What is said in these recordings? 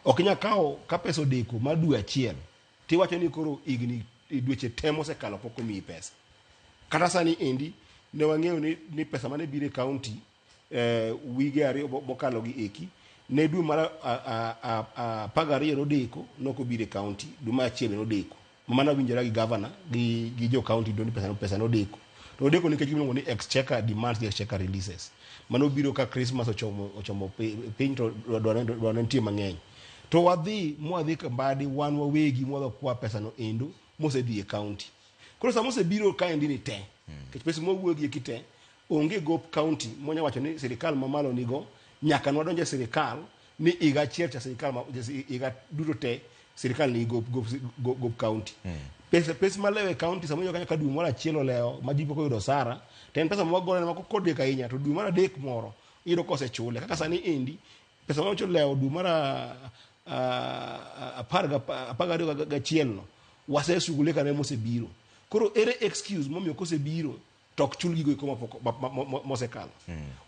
Ok inyal kawo ka pesa odeko mar dwe achiel tiwacho ni koro higni dweche te mosekalo pok omiyi pesa. Kata sani endi ne wang'eyo ni pesa mane biro e county wige 2 mokalo gi eki ne dwe mar 12 nodeko nok obiro e county, dwe mar 1 nodeko. Mana winjora gi governor gi jo county do ni pesa nodeko. To odeko nikech gimiluongo ni exchequer demands gi exchequer releases. Mano biro ka Christmas ochomo piny to dwaro ne nitie mang'eny. To wadhi mwadhi ka Mbadi wan wawegi mwadhi kwa pesa no endo mosedhi e county. Koro sama osebiro kaendi ni te, nikech pesa mwawuoyo gi eki te, onge gop county monya wacho ni sirikal mamalo nigo nyaka nwadonj e sirikal ni higa achiel cha sirikal ma, higa duto te sirikal ni gop county. Pesa malewo e county sama iyudo kanyo ka dwe moro achiel olewo ma ji pok oyudo osara, to en pesa ma wagone ma kodeko ahinya to dwe mar adek moro iyudo kosechule. Kaka sani endi pesa ma olewo dwe mar 12 no wasesugule kane mosebiro. Koro ere excuse momiyo kosebiro to ok chul gigo eko mosekalo.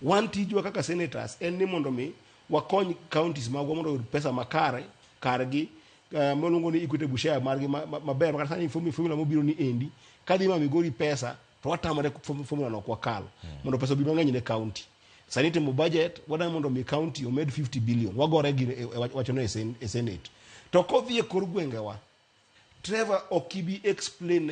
Wan tijwa kaka senators en ni mondo mi wakony counties magwa mondo oyud pesa makare kargi maluongo ni equitable share margi maber. Makata sani formula mobiro ni endi kadhi ma Migori pesa to watamore formula no ok wakal mondo pesa obi mang'eny ne county. Sani timo budget wadwa mondo mi county omed 50 billion wagore gi wachono e senate. To kodhi e kor gwengewa Trevor ok ibi explain.